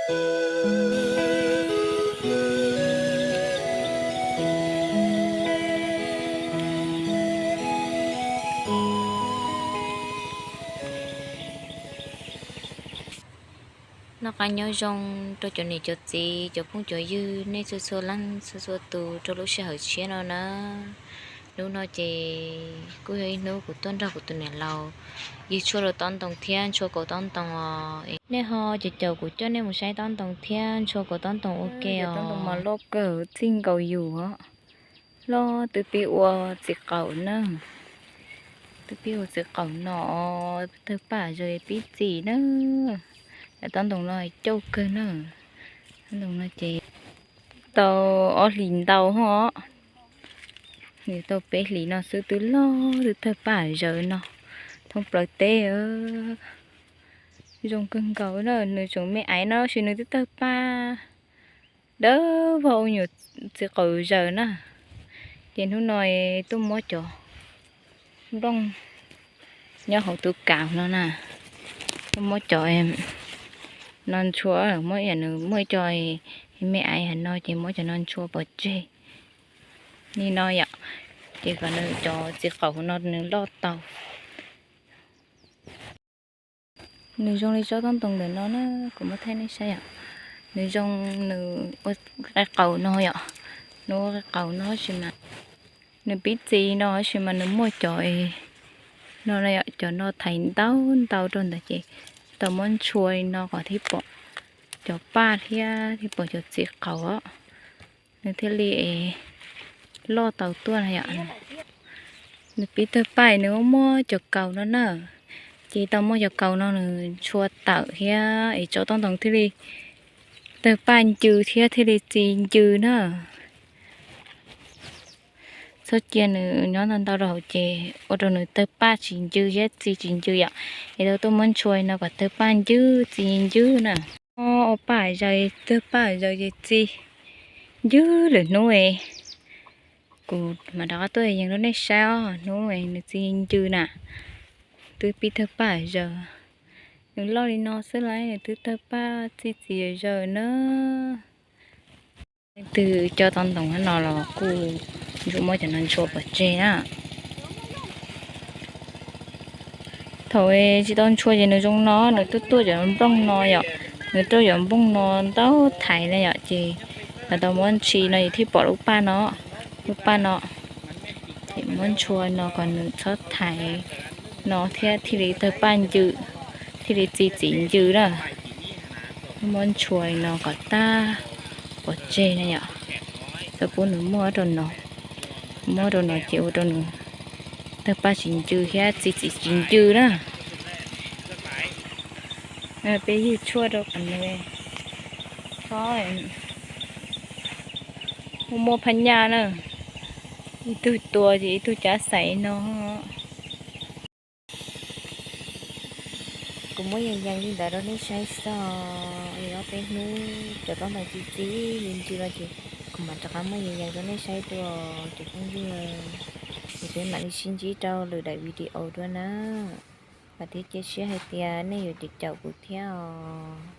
Noj qab nyob zoo rau cov niam cov txiv, cov phooj cov ywg, nej txhua txhua leej txhua txhua tus rau lub sij hawm tshiab no na. Hnub no ces kuj yog ib hnub kuv tuaj nrog kuv tus niam laus ywg tshuaj rau tob ntoo thiab ntshua kaus tob ntoo os. Nej ho caum caum kuv coj nej mus saib tob ntoo thiab ntshua kaus tob ntoo ua ke os. Tob ntoo mas loj kawg, txij nkaus yus os. Loj twb pib ua txiv qaum na. Twb pib ua txiv qaum no, tawg paj zaws pib txi na. Tob ntoo no cauj kawg na. Tob ntoo no ces tau ob hlis ntau ho. Nws tau peb hlis no xwb twb loj twb tawg paj zaws no thoob plaws teb. Zoo kawg nkaus na, nws tseem me aiv no tab sis nws twb tawg paj dawb vog ua nyuam txiv qaum zaws na. Ces hnub no tuaj muab cov nplooj nyob hauv tus kaus no na, tuaj muab cov no ntshua, muab ib yam nws muaj ib co me aiv no ces muab cov no ntshua pov tseg li no yom, ces kom nws cov txiv qaum no nws loj tau. Nws zoo li tsob tob ntoo ntawm no na, kuv muab thaij nej saib yom. Nws zoo, nws ua qe qaus no yom, nws ua qe qaus no tab sis mas nws pib txi no tab sis mas nws muaj cov no yom, cov no thaiv ntau ntau rau ntawd ces tau muab ntshua li no kom thiaj pom cov paj thiab thiaj pom cov txiv qaus os. Nws thiaj li loj tau tuaj na yom. Nws pib tawg paj nws muaj cov kaus no na, ces tau muaj cov kaus no nws ntshua tawm thiab es tsob tob ntoo thiaj li tawg paj ncw thiab thiaj li txi ncw na. Txhob cia nws nyob ntau ntau rau hauv ces ua rau nws tawg paj tsis ncw thiab txi tsis ncw yom. Es tau tuaj muab ntshua no kom tawg paj ncw txi ncw na. Ua paj zaws, tawg paj zaws ces txi ncw lwm hnub es kuv mam rov qab tuaj yees rau nej saib os. Hnub es nws txi ncw na, twb pib tawg paj zaws. Nws loj li no xwb los nws twb tawg paj txi txiv zaws na. Leej twg coj tob ntoo no los kuj yuav muab cov no ntshua pov tseg na. Thaum tsis tau ntshua ces nws zoo no, nws tuaj tuaj cov nplooj no yom, nws tuaj cov nplooj no ntau thaiv na yom, ces tau muab ntshua no ces thiaj pom lub paj no, lub paj no. Ces muab ntshua no kom nws txhob thaiv no thiab thiaj li tawg paj ncw, thiaj li txi txiv ncw na. Muab ntshua no kom tag pov tseg na yom. Tau pub nws muaj rau no, muaj rau no ces ua rau nws tawg paj tsis ncw thiab txi txiv tsis ncw na. Peb ywg tshuaj rau kom nws txhob muaj muaj phab nyaj na, ib tug tua ces ib tug cav xaiv no. Kuv muab yees yees li ntawd rau nej saib xwb, ob peb hnub cov tob ntoo txi txiv ncw no ces kuv mam rov qab muab yees yees rau nej saib dua cov phooj ywg. Es peb mam li sib ntsib rau lwm daim video dua na. Vam thiab cia siab hais tias nej yuav caum caum kuv thiab os.